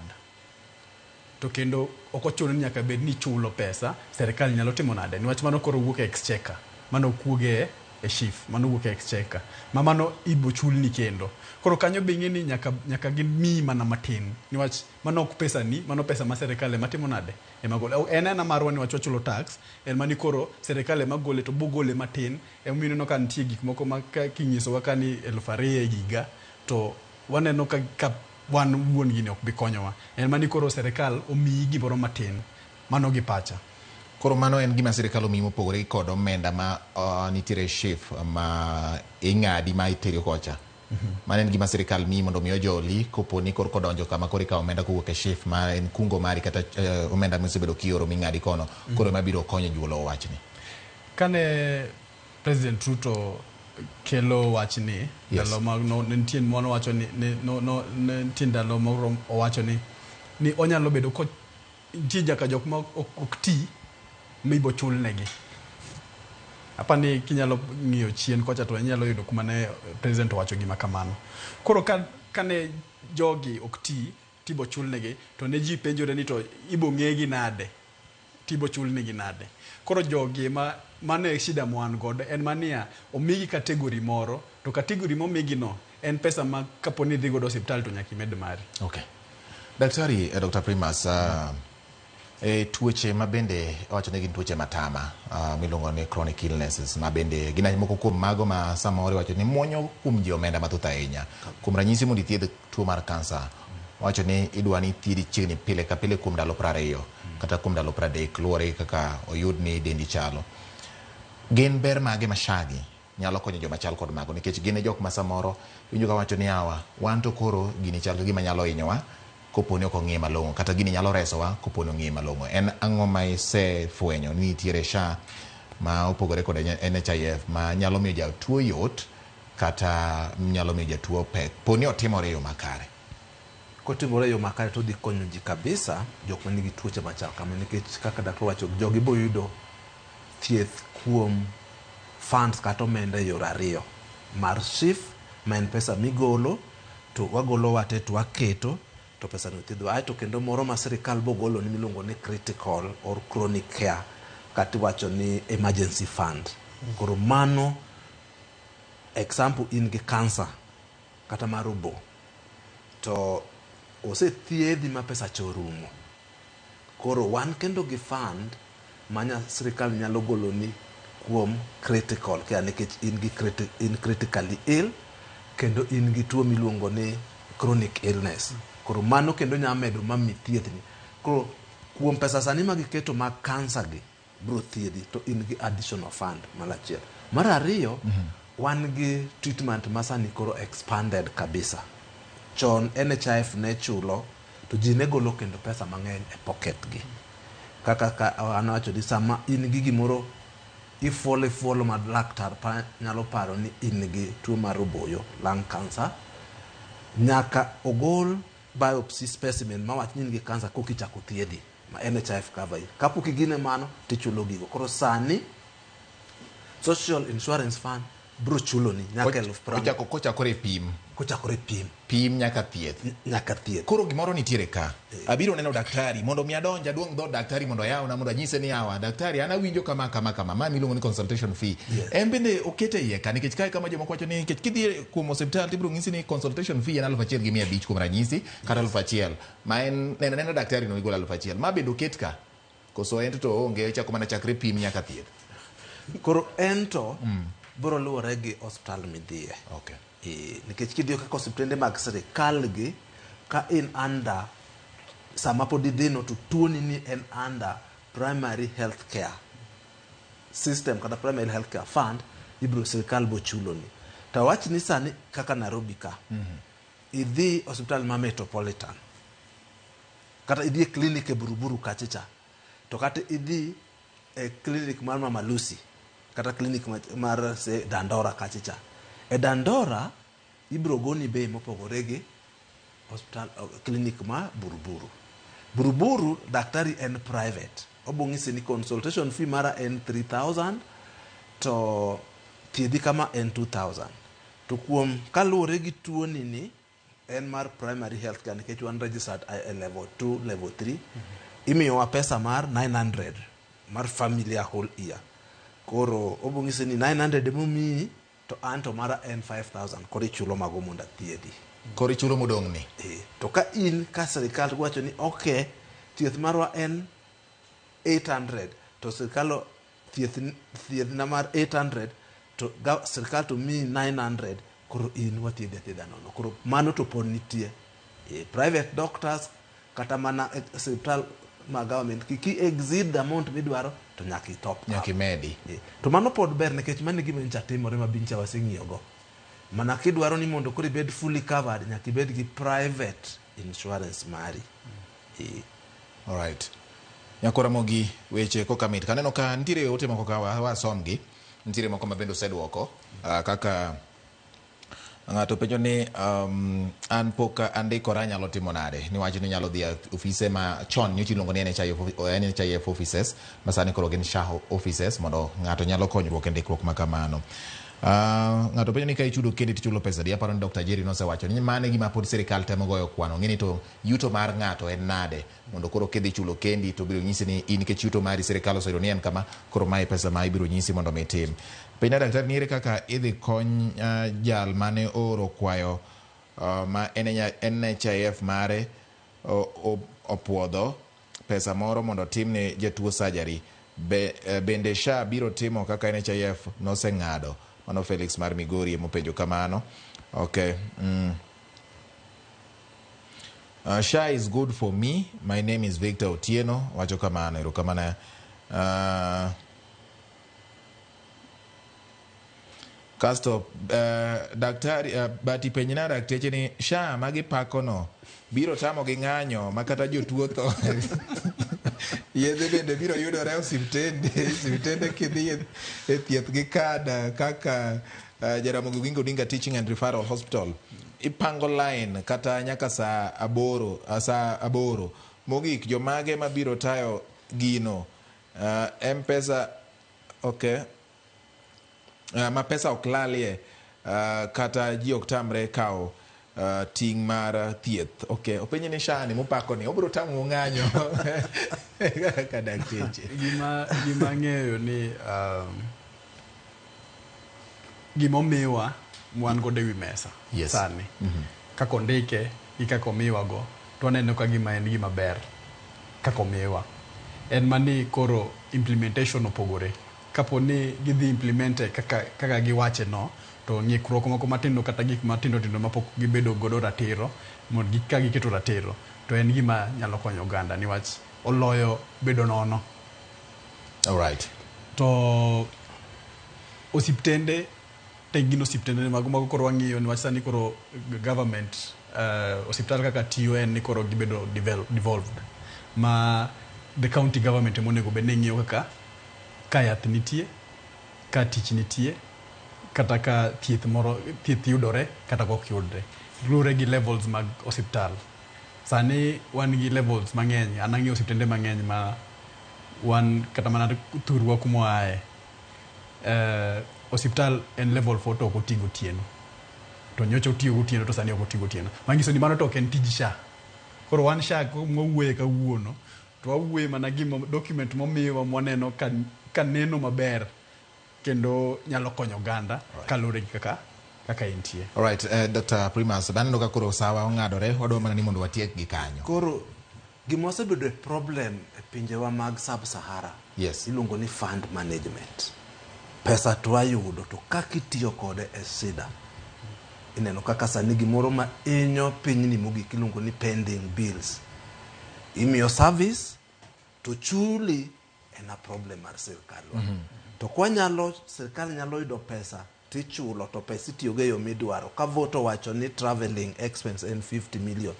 S3: to kendo ok ochuno ni nyaka bed ni ichulo pesa, serikal nyalo timo nade? Niwach mano koro wuok e exchequer, mano ok wuog e SHIF, mano wuok e exchequer, ma mano ibo chulni kendo. Koro kanyo be ing'e ni nyaka gimiyi mana matin, niwach mano ok pesa ni, mano pesa ma serikal ema timo nade? Ema golo. En ena marwa niwach wachulo tax, en mani koro serikal ema gole to bogole matin, emomiyo ineno ka nitie gik moko ma kinyisowa ka ni 2,000 e higa, to waneno ka wan wuon gini ok bi konyowa. En mani koro serikal omiyi gimoro matin, mano gi pacha.
S1: Koro mano en gima sirikal omiyi mopogore kod omenda ma nitiere SHIF ma ing'adi ma iteri kocha. Mano en gima sirikal miyi mondo mi ojoli kopo ni koro kodonjo kama koro ikawo omenda kowuok e SHIF ma en kungo mari kata omenda misebedo kioro ming'adi kono, koro ema biro konyo juolo wachni.
S3: Kane President Ruto kelo wachni, ndalo ma nitie mano wacho ni nitie ndalo moro owacho ni onyalo bedo ko nitie nyaka jok ma ok ti mibo chulnegi. Apani kinyalo ng'iyo chien kocha to inyalo yudo kuma ne president owacho gima kamano. Koro kane jogi ok ti tibo chulnegi, to ne ji penjore ni to ibo ng'egi nade, tibo chulnegi nade. Koro jogi ma mano e shida ma wan godo, en mania omigi category moro, to category momigi no en pesa ma kapo ni idhi godo osiptal to nyaka imed mari.
S1: Okay. Daktari, Dr. Primus, E tuoche ma bende wacho ni gin tuoche matama miluongo ni chronic illnesses, ma bende gin moko kuom mago ma samoro iwacho ni muonyo kuom ji omenda mathoth ahinya. Kuom ranyisi, mondo ithiedh tuo mar kansa, wacho ni idwa ni ithiedhi chiegni pile ka pile kuom ndalo 20 kata kuom ndalo 30, luwore gi kaka oyud ni dendi chalo. Gin ber mage ma SHA gi nyalo konyo joma chal kod mago? Nikech gin e jok ma samoro winjo ka wacho ni yawa, wan to koro gini chal ka gima nyalo hinyowa kopo ni ok ong'iye malong'o, kata gini nyalo resowa kopo ni ong'iye malong'o. En ang'o ma isefwenyo ni nitiere SHA ma opogore kod NHIF ma nyalo miyo jatuo yot kata nyalo miyo jatuo pek po ni otimore e yo makare?
S2: Kotimore e yo makare to odhi konyo ji kabisa, jok manigi tuoche machal kama, nikech kaka daktari wacho, jogi boyudo thieth kuom funds kata omenda e yore ariyo mar SHIF, ma en pesa migolo to wagolo wate to waketo to pesa no thiedho. Aeto kendo moro ma sirikal bogolo ni miluongo ni critical or chronic care, kata iwacho ni emergency fund. Koro mano, example, in gi cancer kata mar obo to osethiedhi ma pesa cha orumo, koro wan kendo gi fund ma sirikal nyalo goloni kuom critical care, nikech in critically ill kendo in gi tuo miluongo ni chronic illness. Koro mano kendo nyalo medo mami thiethni. Koro kuom pesa sani ma giketo mag cancer gi bro thiedhi to in gi additional fund mar achiel. Mar ariyo, wan gi treatment ma sani koro expanded kabisa. Chon NHIF ne chulo to ji ne golo kendo pesa mang'eny e pocket gi. Kaka ka an awacho ni sama in gi gimoro ifuolo ifuolo ma laktar nyalo paro ni in gi tuo mar oboyo, lung cancer, nyaka ogol biopsy specimen mawach ni in gi cancer koka ichako thiedhi ma NHIF cover. Kapok igine mano tichulo gigo. Koro sani Social Insurance Fund bro chuloni nyaka 40,000.
S1: Kochakore e pim.
S2: Kochakore pim.
S1: Pim nyaka thieth.
S2: Nyaka thieth.
S1: Koro gimoro nitiere ka. Abiro neno daktari mondo mi adonj aduong' dhood daktari mondo oyawna, mondo anyise ni yawa daktari, an awinjo kama kama kama, ma miluongo ni consultation fee. En bende okete iye ka? Nikech kae kama jomoko wacho ni nikech kidhi kuom osiptal tibiro ng'isi ni consultation fee en 1500 kuom ranyisi, kata 1000, ma en neno nena daktari no igolo 1000. Ma bende oket ka koso en to onge, chako mana chakre pim nyaka thieth?
S2: Koro en to biro luwore gi osiptal midhiye. E, nikech kidhiyo kaka osiptende mag sirikal gi, ka in under, sama pod idhino to tuoni ni en under primary health care system kata primary health care fund, ibiro sirikal bo chuloni. To awach ni sani kaka Nairobi ka, idhi osiptal ma Metropolitan kata idhi e clinic e Buruburu kachacha, to kata idhi e clinic mar Mama Lucy kata clinic mar se Dandora kachacha, e Dandora ibiro goni bei mopogore gi hospital, clinic ma Buruburu. Buruburu daktari en private, obo ng'isi ni consultation fee mara en 3000 to thiedhi kama en 2000. To kuom kaluwore gi tuoni ni en mar primary health care, nikech wan registered e level 2, level 3, imiyowa pesa mar 900 mar familia whole year. Koro obo ng'isi ni 900 emomiyi to an to mara en 5000, koro ichulo mago mondo athiedhi.
S1: Koro ichulo modong' ni.
S2: E, to ka in ka sirikal wacho ni ok, thieth marwa en 800 to sirikal thieth thiethna mar 800 to sirikal to miyi 900, koro in wathiedhi athiedha nono. Koro mano to pod nitie e, private doctors kata mana e sirikal ma government, kik i exceed the amount midwaro to nyaka i top up.
S1: Nyaka imedi.
S2: E, to mano pod ber nikech mano e gima nyocha timore ma bincha waseng'iyogo. Mana kidwaro ni mondo koro ibed fully covered, nyaka ibed gi private insurance mari. E.
S1: Alright. Nyakora Ramogi, weche koka mit. Kaneno ka nitiere ote moko ka wasomgi. Nitiere moko ma bende oseduoko. Kaka ng'ato penjo ni an pok andikora, anyalo timo nade? Niwach ni nyalo dhi e ofise ma chon nyocha iluongo ni NHIF, NHIF offices, ma sani koro gin SHA offices, mondo ng'ato nyalo konyruok e ndikruok ma kamano. Ng'ato penjo ni ka ichudo kendi tichulo pesa adi? Aparo ni Dr. Jerry nosewacho ni mano e gima pod sirikal temo goyo kwano. Ng'e ni to yuto mar ng'ato en nade? Mondo koro kidhi chulo kendi to biro nyisi ni in nikech yuto mari sirikal oseyudo ni en kama, koro mae pesa ma ibiro nyisi mondo mi itim. Penj na daktari ni ere kaka idhi kony jal mane ooro kwayo ma NHIF mare opuodho. pesa moro mondo otimne jatuo surgery. Bende SHA biro timo kaka NHIF noseng'ado? Mano Felix mar Migori emopenjo kamano. Okay. SHA is good for me. My name is Victor Otieno. Wacho kamano, erokamano. Kasto daktari Bati penjna dakteche ni SHA magipakono biro tamo gi ng'anyo ma kata jotuo tho. Yedhe bende biro yudore osiptende kidhi e thieth gi kad kaka Jaramogi Oginga Odinga Teaching and Referral Hospital. Ipango line kata nyaka saa aboro. Mogik jomage mabiro tayo gino. M-Pesa, okay. Ma pesa ok lalie kata ji ok tamre kawo ting' mar thieth. Okay, openji ni SHA ni mupako ni obiro tamo ng'anyo kaka dakteche.
S3: Gima ang'eyo ni gima omiwa wan godo ewi mesa.
S1: Yes.
S3: Sani. Kaka ondike gi kaka omiwago to waneno ka gima en gima ber kaka omiwa. En mani koro implementation opogore. Kapo ni gidhi implemente kaka giwache no, to ng'ikruok moko matindo kata gik matindo tindo mapok gibedo godo ratiro, mondo ka giketo ratiro, to en gima nyalo konyo oganda niwach oloyo bedo nono.
S1: All right.
S3: To osiptende te gin osiptende mago koro wang'iyo niwach sani koro government osiptal kaka tiyo en ni koro gibedo devolved ma the county government emonego bed ni ng'iyo kaka ka yath nitie, ka tich nitie, kata ka thieth moro thieth yudore kata ok yudre. Luwore gi levels mag osiptal. Sani wan gi levels mang'eny, an ang'eyo osiptende mang'eny ma wan kata mana thurwa kuma waaye. Osiptal en level 4 to ok oti gotieno. To nyocha otiyo gotieno to sani ok oti gotieno. Manyiso ni mano to ok en tij SHA. Koro wan SHA mwawuoye kawuono, to wawuoye mana gima document momiwa mwaneno ka neno maber kendo nyalo konyo oganda kaluwore gi kaka entie.
S1: All right, Dr. Primus, aneno ka koro sawa ong'adore, wadwa mana ni mondo watiek gi kanyo.
S2: Koro gima osebedo e problem e pinjewa mag sub-Sahara.
S1: Yes.
S2: Iluongo ni fund management. Pesa to wayudo to kaka itiyo kode e sida. Ineno kaka sani gimoro ma inyo pinyni mogik iluongo ni pending bills. Imiyo service to chuli en a problem mar sirkal. To kwanyalo sirkal nyalo yudo pesa tichulo to pesa itiyogo e yo midwaro. Ka vote owacho ni travelling expense en 50 million.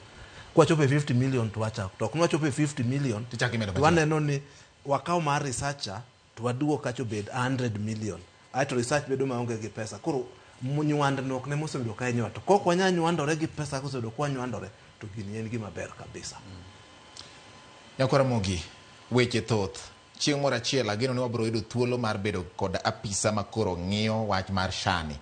S2: Kwachopo e 50 million to wachako. To ok nwachopo e 50 million
S1: Tichako imedo
S2: to waneno ni wakaw mar researcher to waduok kacha obed 100 million. Aeto research bedo maonge gi pesa. Koro nywandruok ne mosebedo ka hinyowa. To kok wanyal nywandore gi pesa kosebedo ka wanywandore to gini en gima ber kabisa.
S1: Nyakwar Ramogi, weche thoth. Chieng' moro achiel ageno ni wabiro yudo thuolo mar bedo kod apisa makoro ng'iyo wach mar SHA ni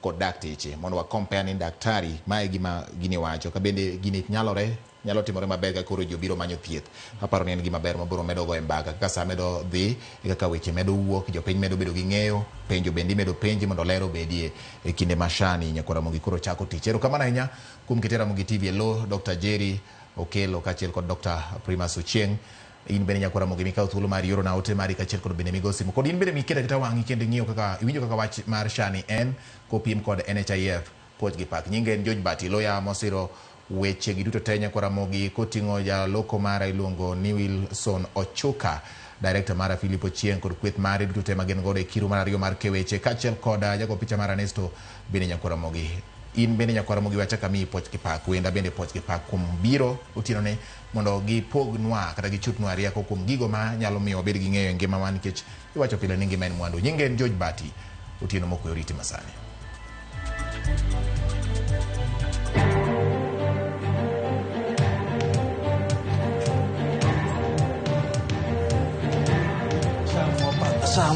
S1: kod dakteche mondo wa compare ni daktari mae gima gini wacho ka bende gini nyalore nyalo timore maber ka koro ji obiro manyo thieth. Aparo ni en gima ber mabiro medo goyo mbaka kaka sa medo dhi e kaka weche medo wuok, jopiny medo bedo gi ng'eyo, penjo bende imedo penji mondo ler obedie e kinde ma SHA ni Nyakwar Ramogi koro chako tich. Erokamano ahinya kuom kete Ramogi TV e lo Dr. Jerry Okelo kaachiel kod Dr. Primus Ochieng. In bende Nyakwar Ramogi mikawo thuolo mar yoro na ote mari kaachiel kod bende migo simu. Kod in bende miketa kata wang'i kendo ing'iyo kaka iwinjo kaka wach mar SHA ni en kopim kod NHIF puoch gi pak. Nyinge en George Bati loya mosiro weche gi duto te Nyakwar Ramogi koting'o jaloko mara iluongo ni Wilson Ochuka, director mara Philip Ochieng kod kweth mare duto te magin godo e kiru mar ariyo mar keweche kaachiel kod jago picha mar Ernesto bende Nyakwar Ramogi. In bende Nyakwar Ramogi wachak amiyi puoch gi pak, wenda bende puoch gi pak kuom biro otieno ni mondo gipognwa kata gichutnwa rieko kuom gigo ma nyalo miyo wabed gi ng'eyo e ngimawa nikech iwacho pile ni ngima en mwandu. Nyinge en George Bati, otieno mokwe oriti masani.